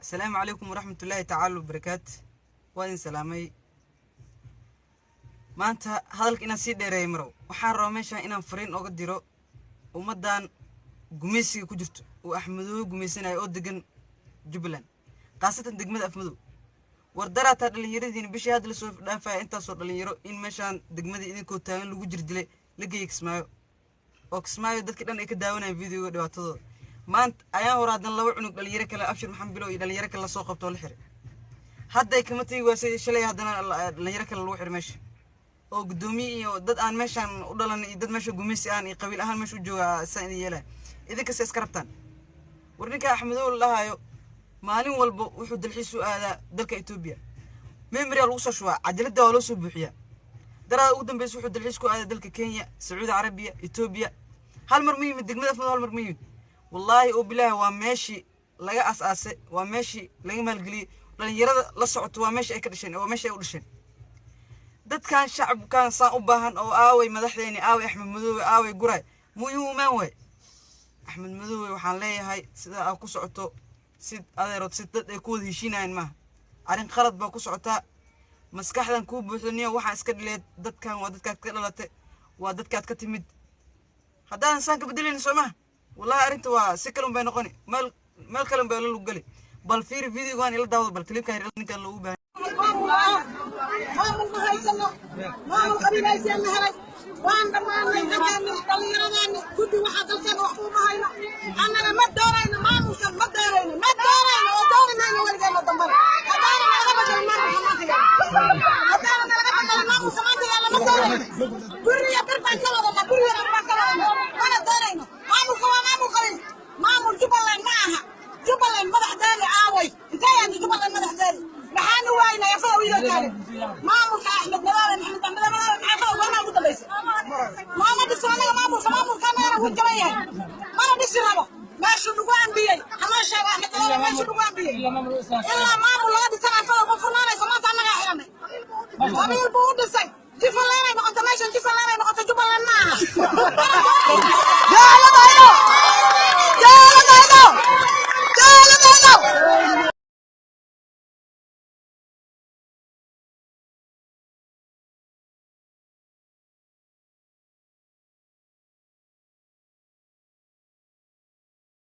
Asalaamu calaykum waraxmatullaahi tacaala wabarakaatu. Waa idin salaamay. Maanta hadalka inaan sii dheereeyo marow. Waxaan rabaa meeshaan inaan fariin oga diro ummaddan gumaysiga ku jirto oo Axmedoobe gumaysanayo oo degan Jubbaland, khaasatan degmada Afmadow. War daraataa dhallinyaradiina bishii hadda lasoo dhaafaya intaasoo dhallinyaro in meeshaan degmadii idinkoo taagan lagu jir dilay, la geeyey Kismaayo, oo Kismaayo dadka dhan ay ka daawanayaan videoga dhibaatadooda. Maanta ayaan hore haddana laba cunug dhalinyaro kale, Abshir Maxamed Bilow iyo dhalinyaro kale, lasoo qabto oo la xiray. Hadday kama tegi waasay, shalay haddana dhalinyaro kale lagu xiray meesha, oo guddoomiye iyo dad aan meeshaan u dhalan iyo dad meesha gumaysi aan iyo qabiil ahaan meesha u jooga saan idin yeelaya. Idinkasta iska rabtaan. War ninka Axmedow la dhahayo maalin walba wuxuu dalxiis u aadaa dalka Etoobiya. Memory lagu soo shubaa, cajalada waa loo soo buuxiyaa. Daraada ugu dambeysa wuxuu dalxiis ku aadaa dalka Kenya, Sacuudi Carabiya, Etoobiya. Hal mar ma yimid degmada Afmadow? Hal mar ma yimid? Wallaahi oo bilaahi, waa meeshii laga aas-aasay, waa meeshii laga maalgeliyey dhalinyarada la socoto, waa meeshii ay ka dhasheen, waa meeshii ay u dhasheen. Dadkan shacabkan saan u baahan oo aaway madaxdeeni, aaway Axmed Madoobe, aaway Guray, muyuu imaan waay Axmed Madoobe? Waxaan leeyahay, sida aad ku socoto si adeerood si dad ay ku wada heshiinayaan maaha. Arrin qalad baa ku socotaa. Maskaxdan kuu buuxdaniyo waxaan iska dhileed. Dadkan waa dadkaad ka dhalatay, waa dadkaad ka timid. Haddaadan saan ka bedelaynin, soo maha? Wallahi arrinta waa si kale un bay noqoni, meel kale un bay la lug gali. Bal fiiri videogan, ila daawado bal clipkan yar ninkan loogu baahan. Maamul ma haysano, maamul qabiilaysiyan na helay. Waan dhammaanay raggaani, dhallinyaradaani guddi. Waxaa dalkeena waxba uma hayno annaga. Ma doonayno maamulkan, ma doonayno, ma doonayno oo dooni mayno weligeena dambana haddaana nalaga bedelin maamulka maanta yaalla. Haddaana nalaga bedelin maamulka maanta yaalla, ma doonayno. Guriya bir baan ka wadana, guriya bir baan ka wadana, mana doonayno. Maamulka waa maamul qabiil, maamul Jubbaland ma aha. Jubbaland madaxdeedi aaway? Intee yaanta Jubbaland madaxdeedi? Maxaanu waynay asaga wiiloo taagan? Maamulka Axmed Madoobe, Maxamed Axmed Madoobe, maxaa fara gormaa ugu dambaysa? Maama dhiso annaga maamulka, maamulka annagana wuu jaban yahay, mana dhisi rabo. Meeshuu nagu ambiyey hanoo sheego Axmed Madoobe, meeshuu nagu ambiyey. Ilaa maamul laga dhisan afada ma furnaanayso. Maanta annagaa xiranay, qabiil buu u dhisay. Jifaleynay noqoto meeshan, Jifaleynay noqoto, Jubbaland ma aha.